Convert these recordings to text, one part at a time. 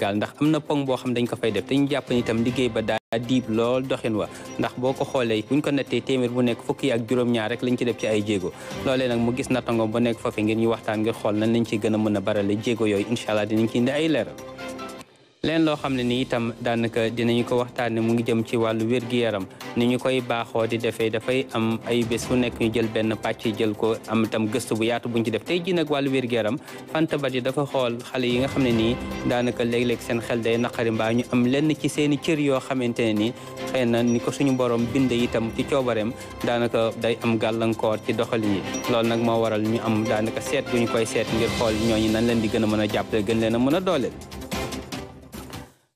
gaal ndax am na pont boo xam dañ ko fay def te ñu jàpp ni itam liggéey ba daa diib lool doxin wa ndax boo ko xoolee buñ ko nattee téeméer bu nekk fukki ak juróom-ñaar rek lañ ci def ci ay jéego loolee nag mu gis nattangoom ba nekk foofu ngir ñu waxtaan ngir xool nan lañ ci gën a mën a barale jéego yooyu incha allah dinañ ci indi ay leeral leen loo xam ne ni itam daanaka dinañu ko waxtaanee mu ngi jëm ci wàllu wér-gi-yaram ni ñu koy baaxoo di defee dafay am ay bés fu nekk ñu jël benn pàcc jël ko am itam gëstu bu yaatu buñ ci def tey ji nag wàllu wér-gi-yaram Fanta Badi dafa xool xale yi nga xam ne nii daanaka léeg-léeg seen xel day naqari mbaa ñu am lenn ci seen i cër yoo xamante ne nii xëy na ni ko suñu borom binde itam ci coobareem daanaka day am gàllankoor ci doxalin yi loolu nag moo waral ñu am daanaka seet bu ñu koy seet ngir xool ñooñu nan leen di gën a mën a jàppale gën leen a mën a dooleel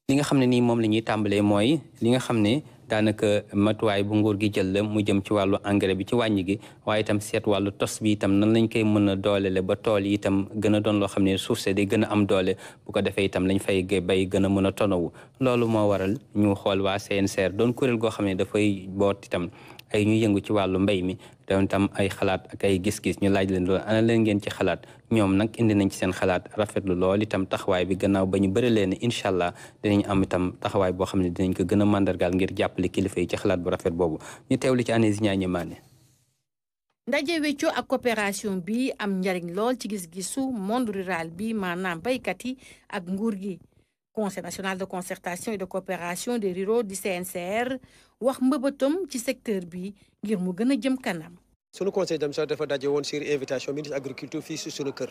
li nga xam ne nii moom la ñuy tàmbalee mooy li nga xam ne daanaka matuwaay bu nguur gi jël la mu jëm ci wàllu engrais bi ci wàññi gi waaye itam seet wàllu tos bi itam nan lañ koy mën a doolele ba tool yi itam gën a doon loo xam ne suuf se day gën a am doole bu ko defee itam lañ fay bay gën a mën a tonawu loolu moo waral ñu xool waa CNCR doon kuréel goo xam ne dafay boot itam ay ñu yëngu ci wàllu mbay mi doon tam ay xalaat ak ay gis-gis ñu laaj leen loolu ana leen ngeen ci xalaat ñoom nag indi nañ ci seen xalaat rafetlu lool itam taxawaay bi gannaaw ba ñu bëri leen ne incha allah dinañ am itam taxawaay boo xam ne dinañ ko gën a mandargaal ngir jàppale kilifa yi ci xalaat bu rafet boobu ñu teewlu ci Anési Ñaañe Maane ndaje wéccoo ak coopération bi am njariñ lool ci gis-gisu monde rural bi maanaam baykat yi ak nguur gi Conseil national de concertation et de coopération des ruraux du CNCR wax mbëbëtam ci secteur bi ngir mu gën a jëm kanam. sunu conseil d'administration dafa daje woon sur invitation ministre agriculture fii si sunu kër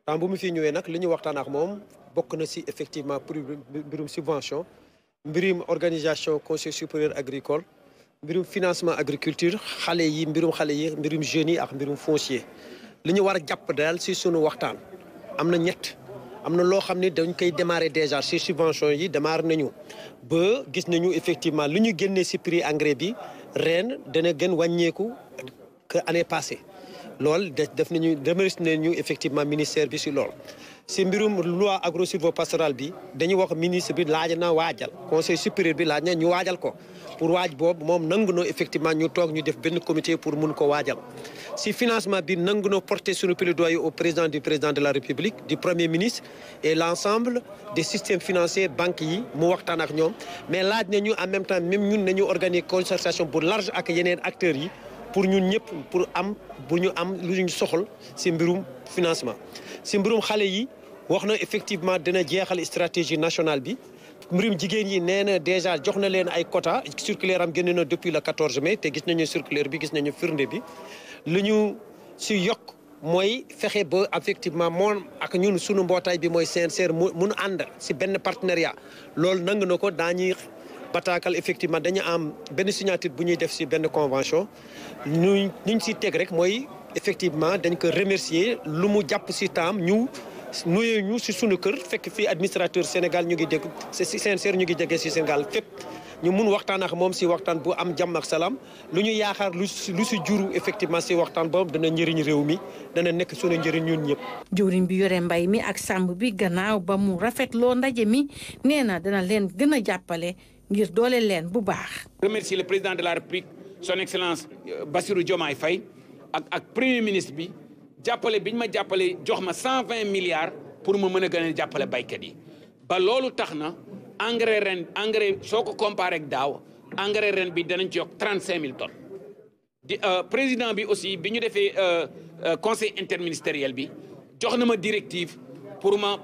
temps bu mu fi ñëwee nag li ñu waxtaan ak moom bokk na si effectivement pour mbirum subvention mbirum organisation conseil supérieur agricole mbirum financement agriculture xale yi mbirum jeunes yi ak mbirum foncier li ñu war a jàpp daal si sunu waxtaan am na ñett. am na loo xam ne dañ koy démarrer déjà ci subvention yi démarrer nañu ba gis nañu effectivement lu ñu génnee ci prix engrais bi ren dana gën wàññeeku que année passée loolu def nañu remercier nañu effectivement ministère bi ci lool ci mbirum loi agro-sylvo-pastorale bi dañuy wax ministre bi laaj na waajal conseil supérieur bi laaj na ñu waajal ko pour waaj boobu moom nangu na effectivement ñu toog ñu def benn comité pour mun ko waajal si financement bi nangu na porter suñu plaidoyer au président de la République du premier ministre et l'ensemble des systèmes financiers banques yi mu waxtaan ak ñoom mais laaj na ñu en même temps même ñun nañu organiser concertation bu large ak yeneen acteurs yi pour ñun ñëpp pour ñu am lu ñu soxal si mbirum financement si mbirum xale yi wax na effectivement dina jeexal stratégie nationale bi mbirum jigéen yi nee na déjà jox na leen ay quota circulaire am génn na depuis le 14 mai te gis nañu circulaire bi gis nañu firnde bi lu ñu si yokk mooy fexe ba effectivement moom ak ñun sunu mbootaay bi mooy CNCR mun ànd si benn partenariat loolu nangu na ko daañuy bataagal effectivement dañu am benn signature bu ñuy def si benn convention ñu si teg rek mooy effectivement dañ ko remercier lu mu jàpp si taam ñu nuyee ñu si sunu kër fekk fii administrateur Sénégal ñu ngi dégg si CNCR ñu ngi jege si Sénégal fépp ñu mun waxtaan ak moom si waxtaan bu am jàmm ak salaam lu ñu yaakaar lu si juru effectivement si waxtaan boobu dana njëriñ réew mi dana nekk sunu njëriñ ñun ñëpp. jëwriñ bi yore mbay mi ak sàmm bi gannaaw ba mu rafetloo ndaje mi nee na dana leen gën a jàppale ngir doole leen bu baax. remercier le président de la République son excellence Bassirou Diomaye Faye ak premier ministre bi. jàppale biñ ma jàppale jox ma 120 milliards pour ma mën a gën a jàppale baykat yi ba loolu tax na engrais soo ko comparé ak daaw engrais ren bi danañ ci yokk 35 000 tonnes président bi aussi bi ñu defee conseil interministériel bi jox na ma directive pour ma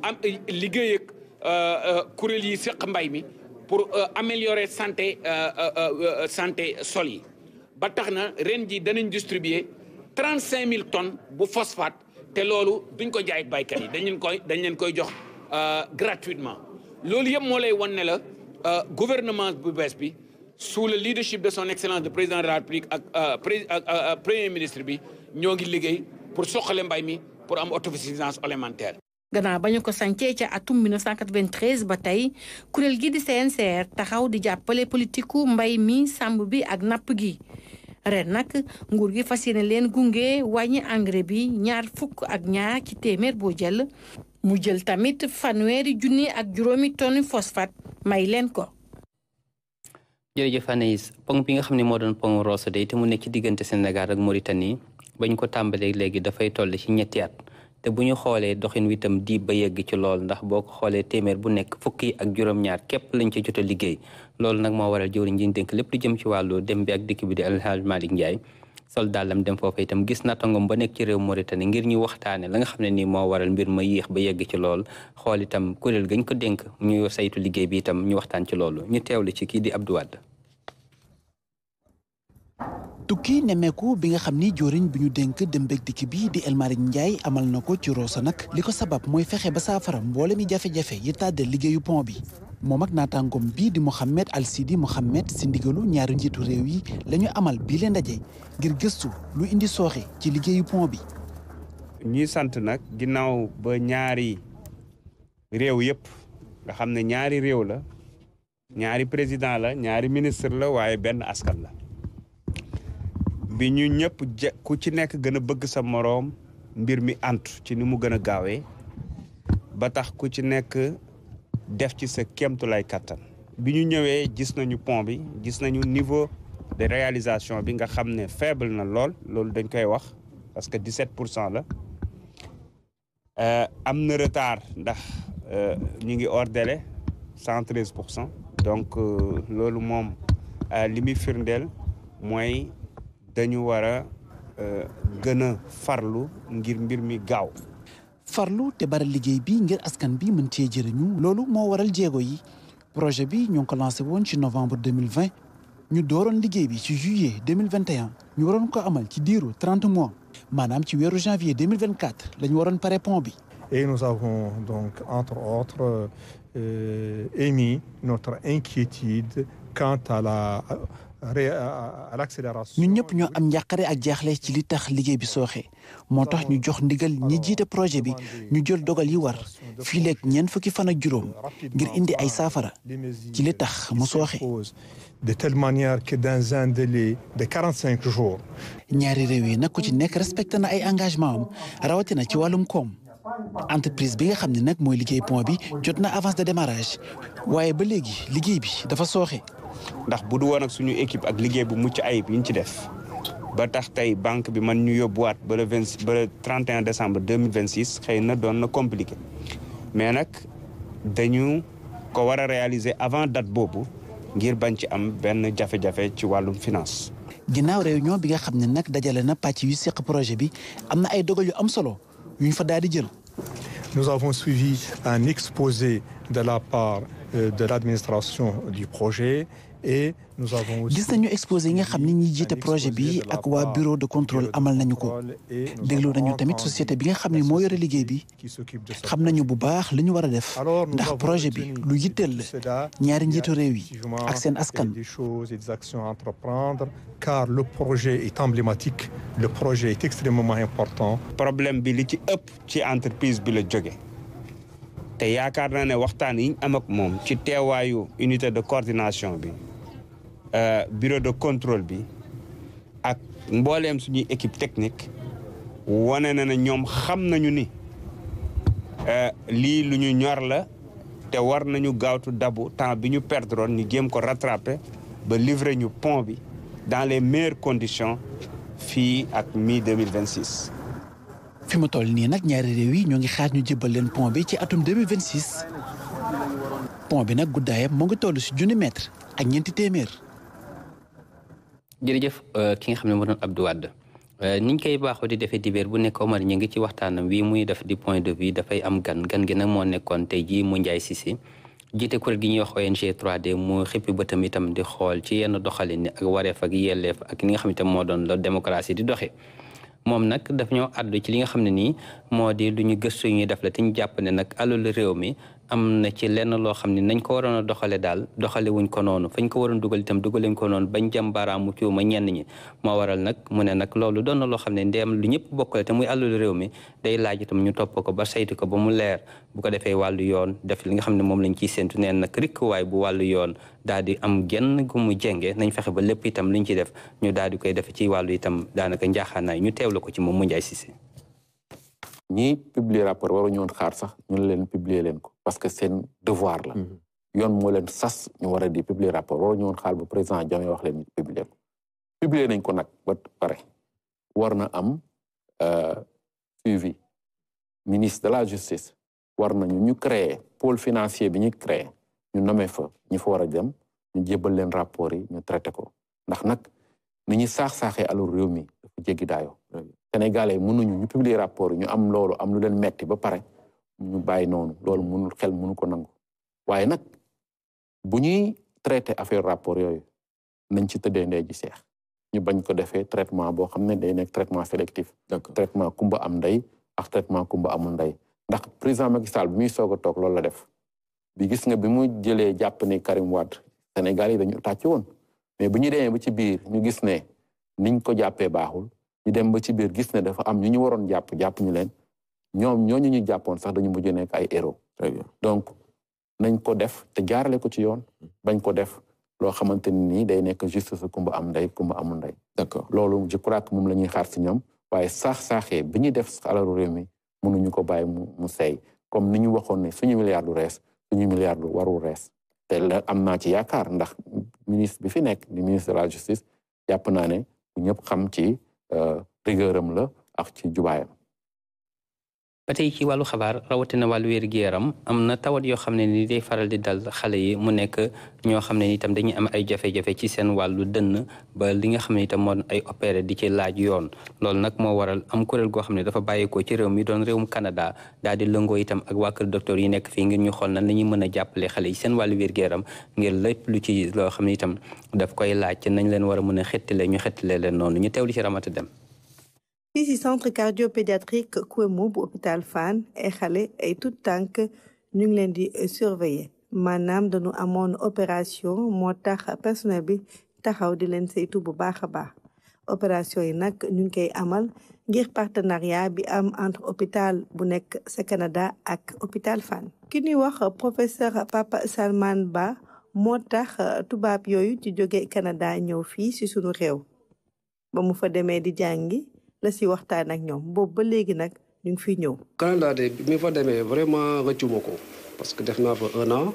am liggéey ak kuréel yi seq mbay mi pour améliorer santé sol yi ba tax na ren ji danañ distribuer 35 000 tonnes bu phosphate te loolu duñ ko jaay baykat yi dañ leen koy jox gratuitement loolu yëpp moo lay wan ne la gouvernement bu bees bi sous le leadership de son excellence le président de la République ak premier ministre bi ñoo ngi liggéey pour soxale mbay mi pour am autosuffisance alimentaire. gannaaw ba ñu ko sancee ca atum 1993 ba tey kuréel gi di CNCR taxaw di jàppale politiku mbay mi sàmm bi ak napp gi. ren nag nguur gi fas yéene leen gunge wàññi engrais bi 22 ci téeméer boo jël mu jël tamit 1,000 tonnes phosphate may leen ko. jërëjëf Anaïs pont bi nga xam ne moo doon pont Rosso Dey te mu nekk ci diggante Sénégal ak Mauritanie bañ ko tàmbalee léegi dafay toll ci ñetti at te bu ñu xoolee doxin wi itam di ba yegg ci lool ndax boo ko xoolee téeméer bu nekk fukki ak juróom-ñaar képp lañ ci jot a liggéey loolu nag moo waral jëwriñ ji ñu dénk lépp lu jëm ci wàllu dem bi ak dikk bi di El Hadj Malick Ndiaye sol dàllam dem foofu itam gis nattangom ba nekk ci réew Mauritanie ngir ñu waxtaane la nga xam ne nii moo waral mbir ma yéex ba yegg ci lool xool itam kuréel gañ ko dénk ñu saytu liggéey bi itam ñu waxtaan ci loolu ñu teewlu ci kii di Abdou Wade. tukki nemmeeku bi nga xam ni joriñ bi ñu dénk dem beeg dikk bi di El Malick Ndiaye amal na ko ci Rosso nag li ko sabab mooy fexe ba saafara mboole mi jafe-jafe yi tàddee liggéeyu pont bi moom ak naataangoom bii di Mohamed Al Sidi Mohamed si ndigalu ñaari njiitu réew yi la ñu amal bii leen ndaje ngir gëstu lu indi sooxe ci liggéeyu pont bi. ñuy sant nag ginnaaw ba ñaari réew yëpp nga xam ne ñaari réew la ñaari président la ñaari ministre la waaye benn askan la. bi ñu ñëpp ku ci nekk gën a bëgg sa moroom mbir mi antu ci ni mu gën a gaawee ba tax ku ci nekk def ci sa kéemtulaay kattan bi ñu ñëwee gis nañu pont bi gis nañu niveau de réalisation bi nga xam ne faible na loolu dañ koy wax parce que 17% la am na retard ndax ñu ngi hors délai 113%. donc loolu moom li muy firndeel mooy dañu war a gën a farlu ngir mbir mi gaaw. farlu te bari liggéey bi ngir askan bi mën cee jëriñu loolu moo waral jéego yi projet bi ñu ngi ko lancé woon ci novembre 2020 ñu dooroon liggéey bi ci juillet 2021 ñu waroon ko amal ci diiru 30 mois maanaam ci weeru janvier 2024 la ñu waroon pare pont bi. Et nous avons donc entre autres émis notre inquiétude quant à l'accélération. ñun ñëpp ñoo am njàqare ak jaaxle ci li tax liggéey bi sooxe moo tax ñu jox ndigal ñi jiite projet bi ñu jël dogal yi war fii léeg ñeent fukki fan ak juróom ngir indi ay saafara ci li tax mu sooxe. de telle manière que dans un délai de 45 jours. ñaari réew yi nag ku ci nekk respecté na ay engagement am rawatina ci wàllum koom entreprise bi nga xam ne nag mooy liggéey pont bi jot na avance de démarrage waaye ba léegi liggéey bi dafa sooxe. ndax bu du woon ak suñu équipe ak liggéey bu mucc ayib yi ñu ci def ba tax tey banque bi man ñu yóbbuwaat ba le 31 décembre 2026 xëy na doon na compliqué mais nag dañu ko war a réaliser avant date boobu ngir bañ ci am benn jafe-jafe ci wàllum finance. ginnaaw réunion bi nga xam ne nag dajale na pàcc yu seq projet bi am na ay dogal yu am solo yu ñu fa daal di jël. Nous avons suivi un exposé de la part de l'administration du projet et nous avons aussi. gis nañu exposé yi nga xam ne ñi jiite projet bi ak waa bureau de contrôle amal nañu ko déglu nañu tamit société bi nga xam ne moo yore liggéey bi xam nañu bu baax li ñu war a def ndax projet bi lu yitteel la ñaari njiitu réew yi ak seen askan. des choses et des actions à entreprendre car le projet est emblématique, le projet est extrêmement important. problème bi li ci ëpp ci entreprise bi la jóge te yaakaar naa ne waxtaan yi ñu am ak moom ci teewaayu unité de coordination bi bureau de contrôle bi ak mbooleem suñuy équipe technique wane na ne ñoom xam nañu ni lii lu ñu ñor la te war nañu gaawtu dabu temps bi ñu perdroon ñu jéem ko rattraper ba livrer ñu pont bi dans les meilleures conditions fii ak mi-2026. fi mu toll nii nag ñaari réew yi ñoo ngi xaar ñu jébbal leen pont bi ci atum 2026 pont bi nag guddaayam moo ngi toll si 1,000 mètre ak 200. jërëjëf ki nga xam ne moo doon Abdou Wade niñ koy baaxoo di defee dibéer bu nekk Omar ñu ngi ci waxtaanam wi muy def di point de vue dafay am gan gi nag moo nekkoon tey jii mu Ndiaye Cissé jiite kuréel gi ñuy wax ONG 3D mu xippi bëtam itam di xool ci yenn doxalin ak wareef ak yelleef ak li nga xam ne moo doon la démocratie di doxee. moom nag daf ñoo àddu ci li nga xam ne nii moo di lu ñu gëstu ñuy def la te ñu jàpp ne nag alalu réew mi am na ci lenn loo xam ne nañ ko waroon a doxale daal doxale wuñ ko noonu fañ ko waroon dugal itam dugaluñ ko noonu bañ jëm baaraamu ciuma ñenn ñi moo waral nag mu ne nag loolu doon na loo xam ne ndeem lu ñëpp bokkale te muy alalu réew mi day laaj itam ñu topp ko ba saytu ko ba mu leer bu ko defee wàllu yoon def li nga xam ne moom lañ ciy séntu neen nag rikkuwaay bu wàllu yoon daal di am genn gu mu jenge nañ fexe ba lépp itam liñ ci def ñu daal di koy def ci wàllu itam daanaka njaaxaanaay ñu teewlu ko ci moom mu Ndiaye Cissé. ñi publier rapport waru ñoon xaar sax ñu leen publier leen ko parce que seen devoir la yoon moo leen sas ñu war a di publier rapport waru ñoon xaar ba président Diomaye wax leen ñu publier ko publier nañ ko nag ba pare war na am suivi ministre de la justice war nañu ñu créer pôle financier bi ñu créer ñu nommé fa ñi fa war a dem ñu jébbal leen rapport yi ñu traité ko ndax nag ni ñu saax-saaxee alal réew mi dafa jéggi daayoo Sénégalais mënuñu ñu publier rapport yi ñu am loolu am lu leen metti ba pare ñu bàyyi noonu loolu mënul xel mënu ko nangu waaye nag bu ñuy traité affaire rapport yooyu nañ ci tëddee ndey ji seex ñu bañ ko defee traitement boo xam ne day nekk traitement sélectif traitement kumba am ndey ak traitement kumba amul ndey ndax président Macky Sall bi muy soog a toog loolu la def bi gis nga bi mu jëlee jàpp ne Karim Wade Sénégal yi dañu tàcc woon mais bu ñu demee ba ci biir ñu gis ne niñ ko jàppee baaxul ñu dem ba ci biir gis ne dafa am ñu waroon jàpp ñu leen ñoom ñooñu ñu jàppoon sax dañu mujj nekk ay héros donc nañ ko def te jaarale ko ci yoon bañ ko def loo xamante ni day nekk justice kumba am ndey kumba amul ndey d'accord loolu je crois que moom la ñuy xaar si ñoom waaye saax-saaxee bi ñuy def alalu réew mi mënuñu ko bàyyi mu seey comme ni ñu waxoon ne suñu milliard du rees suñu milliard du warul rees te la am naa ci yaakaar ndax ministre bi fi nekk di ministre de la justice jàpp naa ne ñëpp xam ci rigueuram la ak ci jubaayam ba tey ci wàllu xabaar rawatina wàllu wér-gu-yaram am na tawat yoo xam ne ni day faral di dal xale yi mu nekk ñoo xam ne itam dañuy am ay jafe-jafe ci seen wàllu dënn ba li nga xam ne itam moo ay opéré di ci laaj yoon loolu nag moo waral am kuréel goo xam ne dafa bàyyeekoo ci réew mi doon réewum Canada daal di lëngoo itam ak waa kër docteur yi nekk fii ngir ñu xool nan la ñuy mën a jàppale xale yi seen wàllu wér-gu-yaram ngir lépp lu ci loo xam ne itam daf koy laaj nañ leen war a mën a xettile ñu xettile leen noonu ñu teewlu ci Ramata Dem fii ci centre cardiopédiatrique Kouemou bu hôpital Fann ay xale ay tout tànk ñu ngi leen di surveiller maanaam dañu amoon opération moo tax personnel bi taxaw di leen saytu bu baax a baax opération yi nag ñu ngi koy amal ngir partenariat bi am entre hôpital bu nekk sa Canada ak hôpital Fann ki ñuy wax professeur Papa Salman Ba moo tax tubaab yooyu ci jóge Canada ñëw fii ci sunu réew ba mu fa demee di jàngi la si waxtaan ak ñoom boobu ba léegi nag ñu ngi fiy ñëw. Canada de bi mi fa demee vraiment rëccuma ko parce que def naa fa 1 an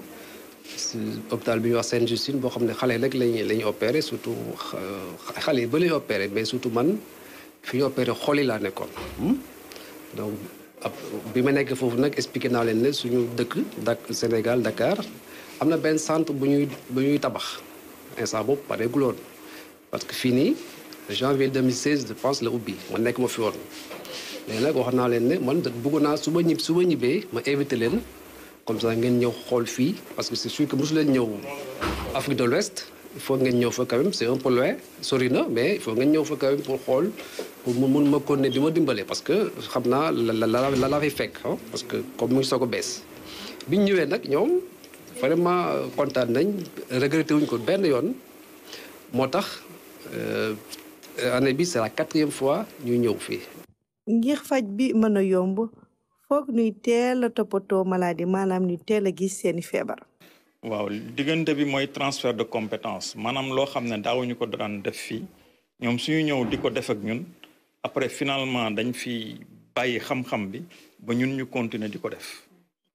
si hôpital bi ñuy wax Sainte-Justine boo xam ne xale rek lañuy opéré surtout xale yi ba lay opéré mais surtout man fi ñu opéré xol yi laa nekkoon. donc bi ma nekk foofu nag expliqué naa leen ne suñu dëkk Sénégal Dakar am na benn centre bu ñuy tabax instant boobu pareegul woon parce que fii nii. janvier 2016 je pense la ubbi man nekk ma fi woon léegi nag wax naa leen ne man bëgg naa su ma ñibbee ma invité leen comme ça ngeen ñëw xool fii parce que c'est sûr que mosu leen ñëw Afrique de l'Ouest il faut ngeen ñëw fa quand même c'est un peu loin sori na mais il faut ngeen ñëw fa quand même pour xool pour mun ma continuer di ma dimbale parce que xam naa la fay fekk parce que comme mu ngi soog a bees biñ ñëwee nag ñoom vraiment kontaan nañ regretté wuñ ko benn yoon moo tax année bi c'est la 4e fois ñuy ñëw fii. ngir faj bi mën a yomb foog ñuy teel a toppatoo maladie maanaam ñu teel a gis seeni feebar. waaw diggante bi mooy transfert de compétence maanaam loo xam ne daawuñu ko daan def fii ñoom suñu ñëw di ko def ak ñun après finalement dañ fi bàyyi xam-xam bi ba ñun ñu continuer di ko def.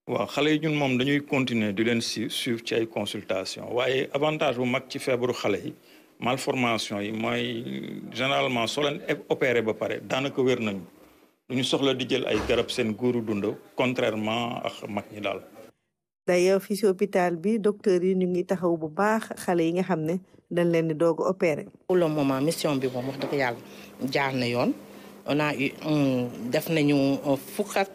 waaw xale yi ñun moom dañuy continuer di leen suivre ci ay consultation waaye avantage bu mag ci feebaru xale yi. malformation yi mooy généralement soo leen opéré ba pare daanaka wér nañu du ñu soxla di jël ay garab seen guuru dund contrairement ak mag ñi daal. d'ailleurs fii ci hôpital bi docteur yi ñu ngi taxaw bu baax xale yi nga xam ne dañ leen di doog a opéré. pour le moment mission bi moom wax dëgg yàlla jaar na yoon on a eu def nañu fukk ak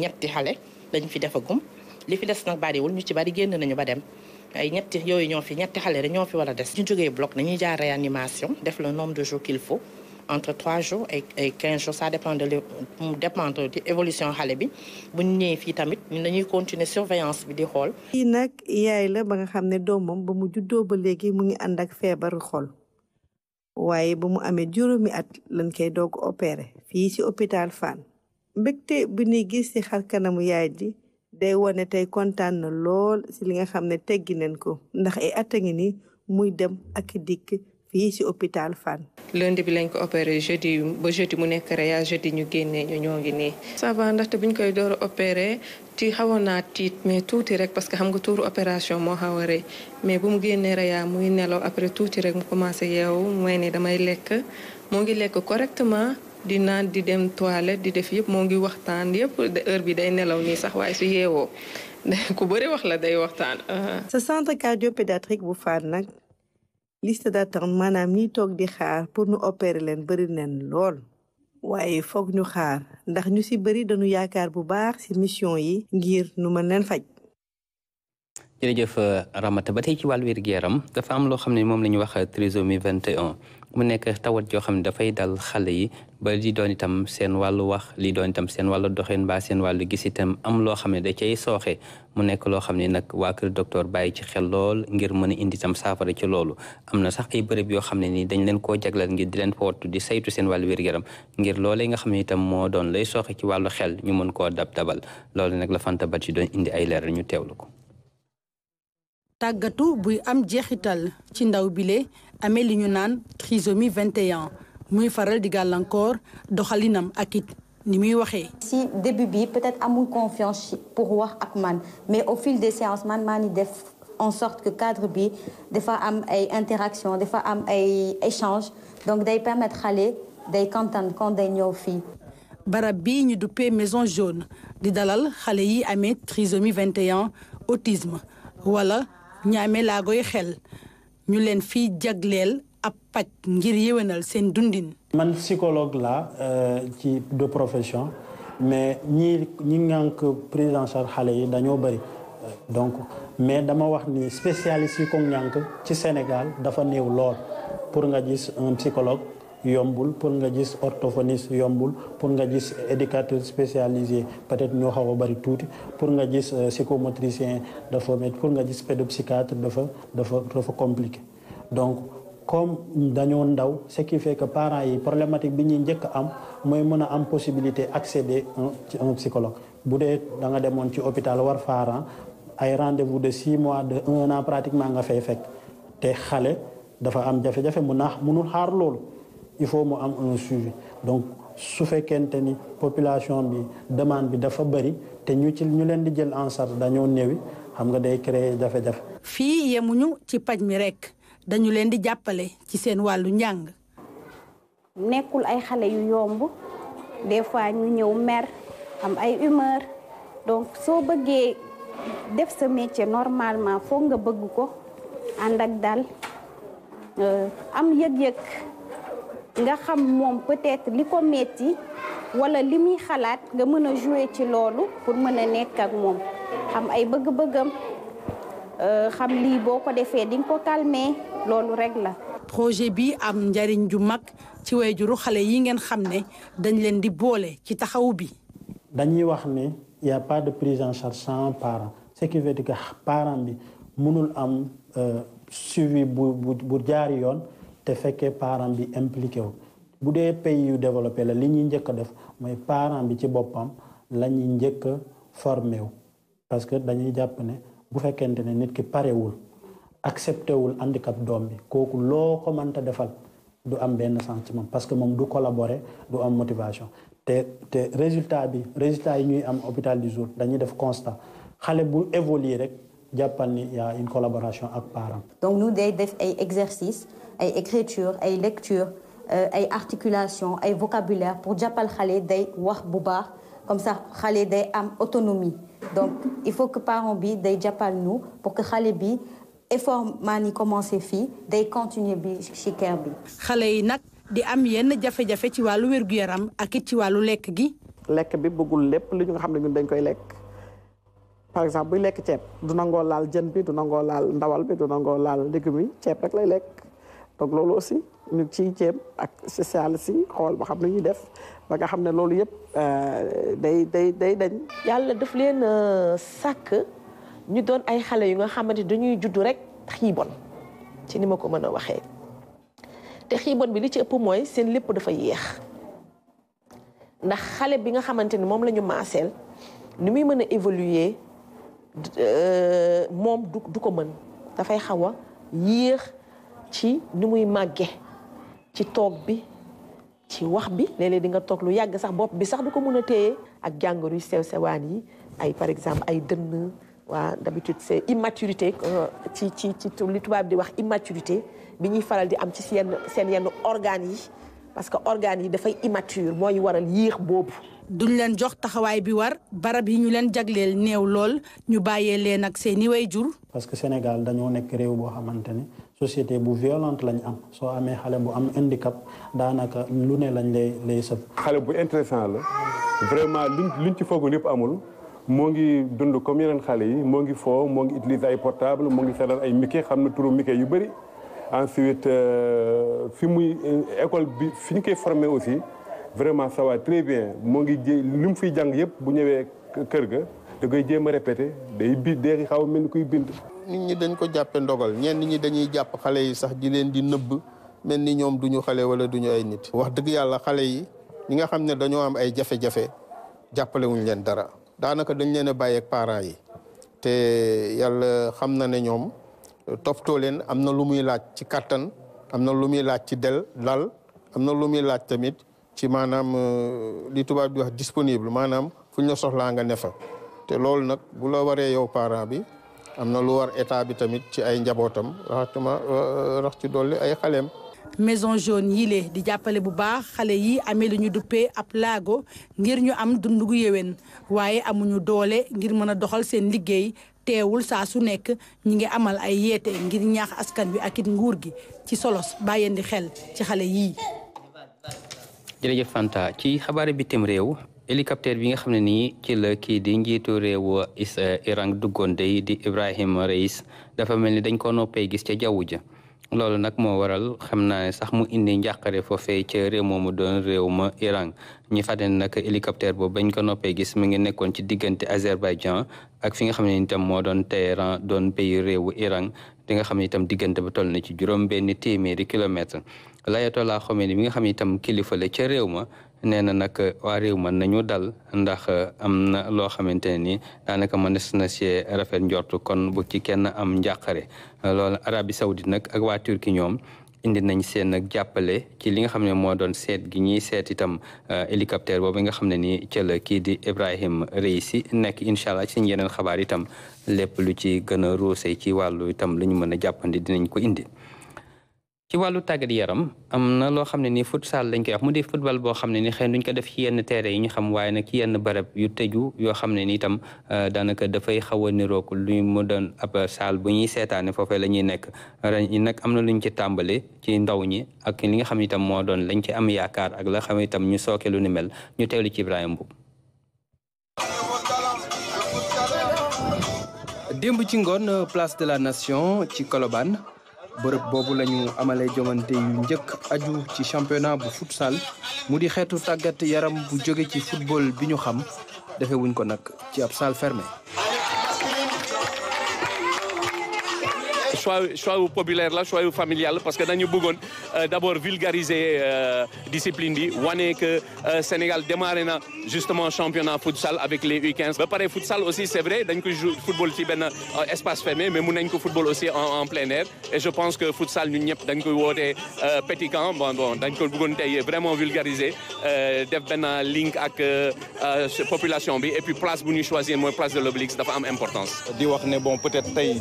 ñetti xale lañ fi defagum li fi des nag bariwul ñu ci bari génn nañu ba dem. ay ñetti yooyu ñoo fi ñetti xale rek ñoo fi war a des ñu jógee bloc dañuy jaar réanimation def le nombre de jours qu'il faut entre 3 jours et 15 jours ça dépend de évolution xale bi bu ñu ñëwee fii tamit ñun dañuy continuer surveillance bi di xool. kii nag yaay la ba nga xam ne doomam ba mu juddoo ba léegi mu ngi ànd ak feebaru xol waaye ba mu amee juróomi at lañ koy doog opéré fii ci hôpital Fann mbégte bu ñuy gis ci xar kanamu yaay ji. day wane tey kontaan na lool ci li nga xam ne teggi nañ ko ndax ay at a ngi ni muy dem ak dikk fii ci hôpital Fann. lundi bi lañ ko opéré jeudi ba jeudi mu nekk réa jeudi ñu génnee ñoo ngi nii. ça va ndaxte buñ koy door a opéré ci xawoon naa tiit mais tuuti rek parce que xam nga tuuru opération moo xaw a rëy mais bu mu génnee réa muy nelaw après tuuti rek mu commencé yeewu mooy ne damay lekk moo ngi lekk correctement di naan di dem toilette di def yëpp moo ngi waxtaan yëpp heure bi day nelaw nii sax waaye su yeewoo ku bëri wax la day waxtaan. sa centre cardiopédiatrique bu Fann nag liste d'attente maanaam ñi toog di xaar pour ñu opérer leen bëri nen lool waaye foog ñu xaar ndax ñu ci bëri dañu yaakaar bu baax ci mission yi ngir nu mën leen faj. jërëjëf Ramata ba tey ci wàllu wér-gu-yaram dafa am loo xam ne moom la ñu wax trisomie 21 mu nekk tawat joo xam ne dafay dal xale yi ba li doon itam seen wàllu wax li doon itam seen wàllu doxin ba seen wàllu gis itam am loo xam ne da cay sooxe mu nekk loo xam ne nag waa kër docteur bàyyi ci xel lool ngir mën a indi itam saafara ci loolu am na sax ay bërëb yoo xam ne nii dañ leen koo jagleel ngir di leen fa wattu di saytu seen wàllu wér-gu-yaram ngir loolee nga xam ne itam moo doon lay sooxe ci wàllu xel ñu mën koo dabal loolu nag la Fanta Badji doon indi ay leeral ñu teewlu ko. tàggatu buy am jeexital ci ndaw bile amee li ñu naan trisomie 21 muy faral di gàllankoor doxalinam ak it ni muy waxee. si début bi peut-être amul confiance pour wax ak man mais au fil des séances man maa ni def en sorte que cadre bi dafa am ay interaction dafa am ay échange donc day permettre xale day kontaan quand day ñëw fii. barab bii ñu duppee maison jaune di dalal xale yi amee trisomie 21 autisme wala ñaame laagoy xel ñu leen fii jagleel ab paj ngir yéwénal seen dundin. man psychologue la ci de profession mais ñi ngànk prise en charge xale yi dañoo bëri donc mais dama wax ni spécialiste yi ko ngànk ci Sénégal dafa néew lool pour nga gis un psychologue yombul pour nga gis orthophoniste yombul pour nga gis éducateur spécialisé peut-être ñoo xaw a bari tuuti pour nga gis psychomotricien dafa métti pour nga gis pédopsychiatre dafa compliqué donc comme dañoo ndaw ce qui fait que parents yi problématique bi ñuy njëkk am mooy mën a am possibilité accéder ci un psychologue bu dee da nga demoon ci hôpital war faran ay rendez-vous de 6 mois de 1 an pratiquement nga fay fekk te xale dafa am jafe-jafe mënul xaar loolu il faut mu am un suivi donc su fekkente ni population bi demande bi dafa bëri te ñu leen di jël en charge dañoo néewi xam nga day créer jafe-jafe. fii yemuñu ci paj mi rek dañu leen di jàppale ci seen wàllu njàng. nekkul ay xale yu yomb des fois ñu ñëw mer am ay humeur donc soo bëggee def sa métier normalement foog nga bëgg ko ànd ak dal am yëg-yëg. nga xam moom peut-être li ko metti wala li muy xalaat nga mën a jouer ci loolu pour mën a nekk ak moom xam ay bëgg-bëggam xam lii boo ko defee di nga ko calmer loolu rek la. projet bi am njariñ ju mag ci waajuru xale yi ngeen xam ne dañ leen di boole ci taxawu bi. dañuy wax ne y a pas de prise en charge sans parent ce qui veut dire que parent bi mënul am suivi bu jaar yoon. te fekkee parent bi impliqué wu bu dee pays yu développé la li ñuy njëkk a def mooy parent bi ci boppam la ñuy njëkk a formé wu parce que dañuy jàpp ne bu fekkente ne nit ki parewul accepté wul handicap doom bi kooku loo ko mënta defal du am benn sentiment parce que moom du collaborer du am motivation te résultat yi ñuy am hôpital du jour dañuy def constat xale bu évoluer rek jàppal ni y a une collaboration ak parent. donc nous day def ay exercices ay écriture ay lecture ay articulation ay vocabulaire pour jàppal xale day wax bu baax comme ça xale day am autonomie donc il faut que parent bi day jàppal ñu pour que xale bi effort maa ni commencé fii day continuer bi ci kër bi. xale yi nag di am yenn jafe-jafe ci wàllu wér-gu-yaram ak it ci wàllu lekk gi. lekk bi bëggul lépp li nga xam ne ñun dañ koy lekk. par exemple buy lekk ceeb du nangoo laal jën bi du nangoo laal ndawal bi du nangoo laal légumes yi ceeb rek lay lekk donc loolu aussi ñu ciy jéem ak spécialiste yi xool ba xam ne ñuy def ba nga xam ne loolu yëpp day dañ. yàlla daf leen sàkk ñu doon ay xale yu nga xamante dañuy juddu rek xiibon ci ni ma ko mën a waxee te xiibon bi li ci ëpp mooy seen lépp dafa yéex ndax xale bi nga xamante ni moom la ñu maaseel ni muy mën a évoluer. moom du ko mën dafay xaw a yéex ci ni muy màgge ci toog bi ci wax bi léeg-léeg di nga toog lu yàgg sax bopp bi sax du ko mën a téye ak jàngoro yu sew sewaan yi ay par exemple ay dënn waa d'habitude c'est immaturité ci li tubaab di wax immaturité bi ñuy faral di am ci seen yenn organes yi parce que organes yi dafay immature mooy waral yéex boobu. duñ leen jox taxawaay bi war barab yi ñu leen jagleel néew lool ñu bàyyee leen ak seeni waajur. parce que Sénégal dañoo nekk réew boo xamante ne société bu violente lañ am soo amee xale bu am handicap daanaka lu ne lañ lay sëb. xale bu intéressant la vraiment luñ ci foogoon yëpp amul moo ngi dund comme yeneen xale yi moo ngi foo moo ngi utiliser ay portable moo ngi seetaan ay Mickey xam na turu Mickey yu bëri ensuite fi muy école bi fi ñu koy formé aussi vraiment ça va très bien moo ngi li mu fiy jàng yëpp bu ñëwee kër ga da koy jéem a répété day xaw mel ni kuy bind. nit ñi dañ ko jàppe ndogal ñenn ñi dañuy jàpp xale yi sax di leen di nëbb mel ni ñoom duñu xale wala duñu ay nit. wax dëgg yàlla xale yi ñi nga xam ne dañoo am ay jafe-jafe jàppale wuñ leen dara daanaka dañ leen a bàyyi ak parents yi te yàlla xam na ne ñoom toppatoo leen am na lu muy laaj ci kattan am na lu muy laaj ci lal am na lu muy laaj tamit ci maanaam li tubaab di wax disponible maanaam fu ñu la soxlaa nga ne fa te loolu nag bu la waree yow parent bi am na lu war état bi tamit ci ay njabootam rax ci dolli ay xaleem. maison jaune yile di jàppale bu baax xale yi amee lu ñu duppee ab laago ngir ñu am dund gu yéwén waaye amuñu doole ngir mën a doxal seen liggéey teewul saa su nekk ñi ngi amal ay yeete ngir ñaax askan wi ak it nguur gi ci solos bàyyeendi xel ci xale yii. jërëjëf Fanta ci xabaar bitim réew hélicoptère bi nga xam ne nii ci la kii di njiitu réew Iran duggoon day di Ibrahim Raïs dafa mel ni dañ ko noppee gis ca jaww ja loolu nag moo waral xam naa ne sax mu indi njàqare foofee ca réew moomu doon réew ma Iran ñi fàttali nag hélicoptère boobu bañ ko noppee gis mu ngi nekkoon ci diggante Azerbaïdjan ak fi nga xam ne itam moo doon Téhéran doon pays réewu Iran di nga xam ne itam diggante ba toll na ci juróom-benn téeméeri kilomètre Ayatollah Khomeini mi nga xam ne itam kilifa la ca réew ma nee na nag waa réew ma nañu dal ndax am na loo xamante ne ni daanaka mënees na si rafet njortu kon bu ci kenn am njàqare loolu Arabie Saoudite nag ak waa Turquie ñoom indi nañ seen nag jàppale ci li nga xam ne moo doon seet gi ñuy seet itam hélicoptère boobu nga xam ne ni ca la kii di Ibrahim Raïsi nekk incha allah ci yeneen xabaar itam lépp lu ci gën a ruusee ci wàllu itam lu ñu mën a jàppandi dinañ ko indi. ci wàllu tàggat yaram am na loo xam ne ni futsal lañ koy wax mu di football boo xam ne ni xëy duñ ko def ci yenn terrain yi ñu xam waaye nag ci yenn barab yu tëju yoo xam ne ni itam daanaka dafay xaw a niroog lu mu doon ab saal bu ñuy seetaane foofee la ñuy nekk ren yi nag am na luñ ci tàmbale ci ndaw ñi ak li nga xam ne itam moo doon lañ ci am yaakaar ak la xam itam ñu sooke lu ni mel ñu teewlu ci Ibrahima Mboub. démb ci ngoon place de la nation ci Colobane bërëb boobu la ñu amalee jongante yu njëkk aju ci championnat bu futsal mu di xeetu tàggat yaram bu jóge ci football bi ñu xam defewuñ ko nag ci ab salle fermée. choix populaire la choix familial parce que dañu bëggoon d'abord vulgariser discipline bi wane que Sénégal démarré na justement championnat futsal avec les U15 ba pare futsal aussi c'est vrai dañ ko jouer football ci benn espace fermé mais mun nañ ko football aussi en plein air et je pense que futsal ñun ñëpp dañ koy woote petit camp bon dañ ko bëggoon tey vraiment vulgariser def benn link ak population bi et puis place bu ñu choisir mooy place de l'Obélisque dafa am importance. di wax ne bon peut-être tey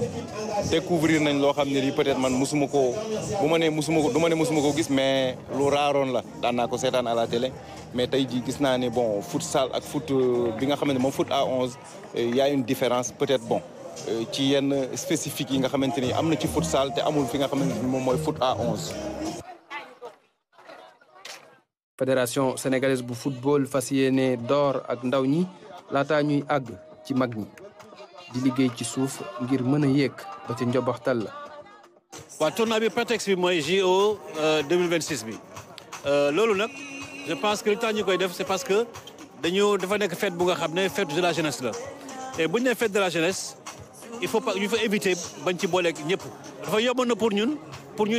découvrir nañ loo xam ne lii peut-être man musuma ko bu ma nee musuma ko du ma ne musuma ko gis mais lu raaroon la daan naa ko seetaan à la télé mais tey jii gis naa ne bon futsal ak foot bi nga xam ne moom foot à 11 y a une différence peut-être bon ci yenn spécifique yi nga xamante ni am na ci futsal te amul fi nga xamante ni moom mooy foot à 11. fédération sénégalaise bu football fas yéene door ak ndaw ñi laataa ñuy àgg ci mag ñi di liggéey ci suuf ngir mën a yéeg ba ci njoboxtal la. waaw tournoi bi prétexte bi mooy JO 2026 bi loolu nag je pense que li tax ñu koy def c'est parce que dafa nekk fête bu nga xam ne fête de la jeunesse la et bu ñu nee fête de la jeunesse il faut éviter bañ ci booleeg ñëpp dafa yomb na pour ñun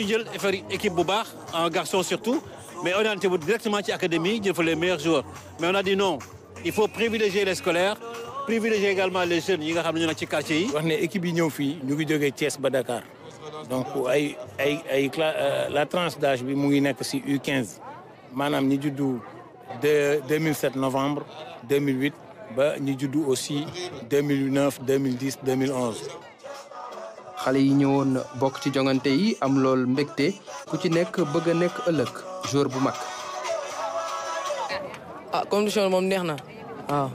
jël faire équipe bu baax en garçon surtout mais orienté bu directement ci académie jël fa les meilleurs joueurs mais on a dit non il faut privilégier les scolaires privilégier également les jeunes yi nga xam ne ñu nekk ci quartier yi. wax ne équipe yi ñëw fii ñu ngi jógee Thiès ba Dakar donc la tranche d'âge bi mu ngi nekk ci U15 maanaam ñi juddu de 2007 novembre 2008 ba ñi juddu aussi 2009 2010 2011. xale yi ñëwoon bokk ci jongante yi am lool mbégte ku ci nekk bëgg a nekk ëllëg joueur bu mag. ah condition moom neex na waaw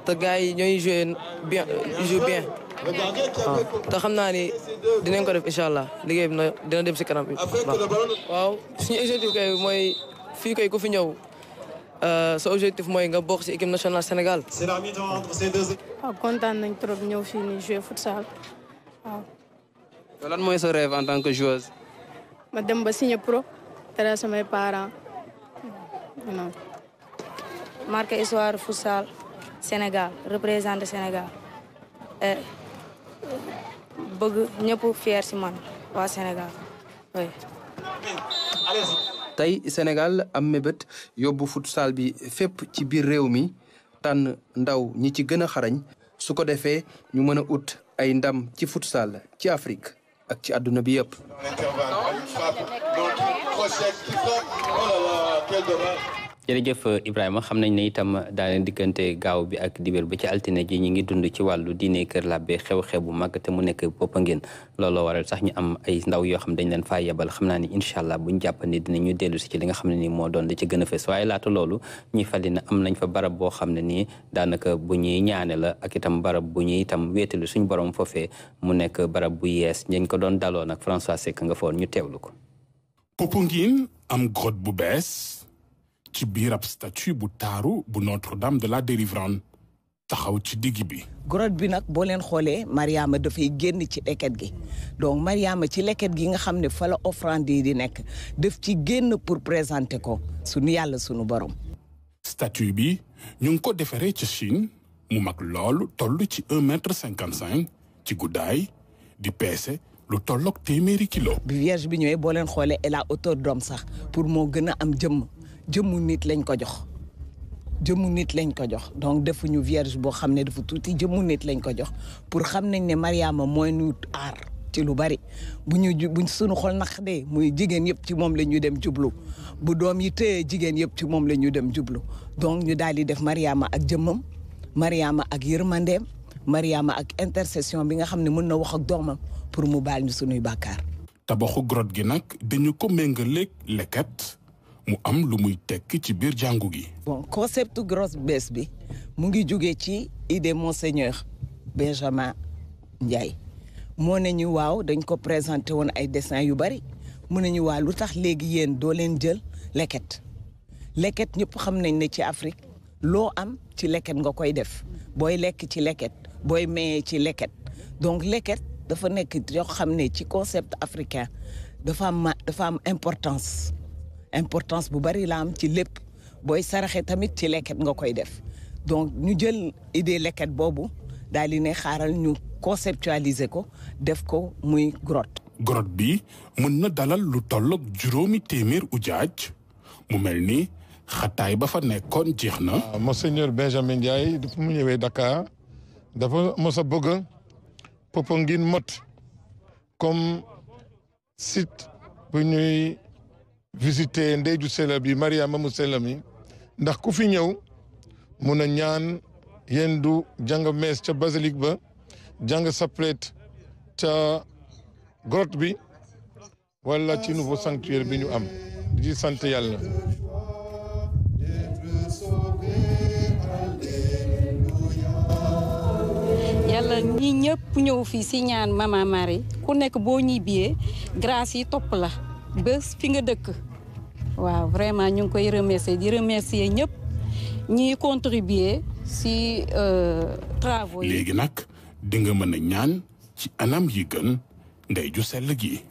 te gars yi ñooy joué bien joue bien waaw te xam naa ni dinañ ko def incha allah liggéey bi dina dem si kanam bi waaw suñu objectif kay mooy fii kay ku fi ñëw sa objectif mooy nga bokk si équipe nationale Sénégal. waaw kontaan nañ trop ñëw fii nii jouer futsal waaw. lan mooy sa rêve en tant que joueuse. ma dem ba signer pro teral samay parents. marqué histoire futsal Sénégal représenter Sénégal bëgg ñëpp fier si man waa Sénégal oui. tey Sénégal am mébét yóbbu futsal bi fépp ci biir réew mi tànn ndaw ñi ci gën a xarañ su ko defee ñu mën a ut ay ndam ci futsal ci Afrique ak ci àdduna bi yëpp. jërëjëf Ibrahima xam nañ ne itam daanaka diggante gaaw bi ak dibéer ba ci altine ji ñi ngi dund ci wàllu diine Kër Labbe xew-xew bu mag te mu nekk Popenguine looloo waral sax ñu am ay ndaw yoo xam dañ leen faa yebal xam naa ni incha allah buñ jàpp ni dinañu dellu si ci li nga xam ne nii moo doon li ci gën a fës waaye laata loolu ñuy fàttali ne am nañ fa barab boo xam ne nii daanaka bu ñuy ñaane la ak itam barab bu ñuy itam wéetalu suñ borom foofee mu nekk barab bu yees dañ ko doon daloo nag François Seck nga foon ñu teewlu ko. Popenguine am grotte bu bees. ci biir ab statue bu taaru bu Notre-Dame de la Délivrance taxaw ci digg bi. grotte bi nag boo leen xoolee Mariama dafay génn ci leket gi donc Mariama ci leket gi nga xam ne fa la offrande yi di nekk daf ci génn pour présenter ko sunu yàlla sunu borom. statue bi ñu ngi ko defaree ci Chine mu mag lool toll ci 1,55 m ci guddaay di peese lu tolloog 100 kilo. bi vierge bi ñëwee boo leen xoolee elle a hauteur d'homme sax pour moo gën a am jëmmu nit lañ ko jox donc defuñu vierge boo xam ne dafa tuuti jëmmu nit lañ ko jox pour xam nañ ne Mariama mooy ñu aar ci lu bari buñ suñu xol naq de muy jigéen yëpp ci moom la ñu dem jublu bu doom yi téye jigéen yëpp ci moom la ñu dem jublu donc ñu daal di def Mariama ak jëmmam Mariama ak yërmandeem Mariama ak intercession bi nga xam ne mën na wax ak doomam pour mu baal ñu suñuy bàkkaar. tabaxu grotte gi nag dañu ko méngaleeg leket mu am lu muy tekk ci biir jàngu gi. bon concept grosse bees bi mu ngi jóge ci idée monseigneur Benjamin Ndiaye moo ne ñu waaw dañ ko présenté woon ay dessin yu bari mu ne ñu waaw lu tax léegi yéen doo leen jël leket ñëpp xam nañ ne ci Afrique loo am ci leket nga koy def booy lekk ci leket booy mayee ci leket donc leket dafa nekk yoo xam ne ci concept africain dafa am importance bu bari la am ci lépp booy saraxe tamit ci leket nga koy def donc ñu jël idée leket boobu daal di ne xaaral ñu conceptualiser ko def ko muy grotte. grotte bi mën na dalal lu tolloog 500 ujaaj mu mel ni xataay ba fa nekkoon jeex na. Monseigneur Benjamin Ndiaye dafa mu ñëwee Dakar dafa mos a bëgg Popenguine mot comme site bu ñuy visiter ndey ju sell bi Mariama mu sell mi ndax ku fi ñëw mun a ñaan yendu jàng mees ca basilique ba jàng saplet ca grotte bi wala ci nouveau sanctuaire bi ñu am di sant yàlla. yàlla ñi ñëpp ñëw fii si ñaan Mama Marie ku nekk boo ñibbee grâce yi topp la bés fi nga dëkk waaw vraiment ñu ngi koy remercier di remercier ñëpp ñiy contribuer si travaux yi. léegi nag di nga mën a ñaan ci anam yi gën ndey ju sell gi.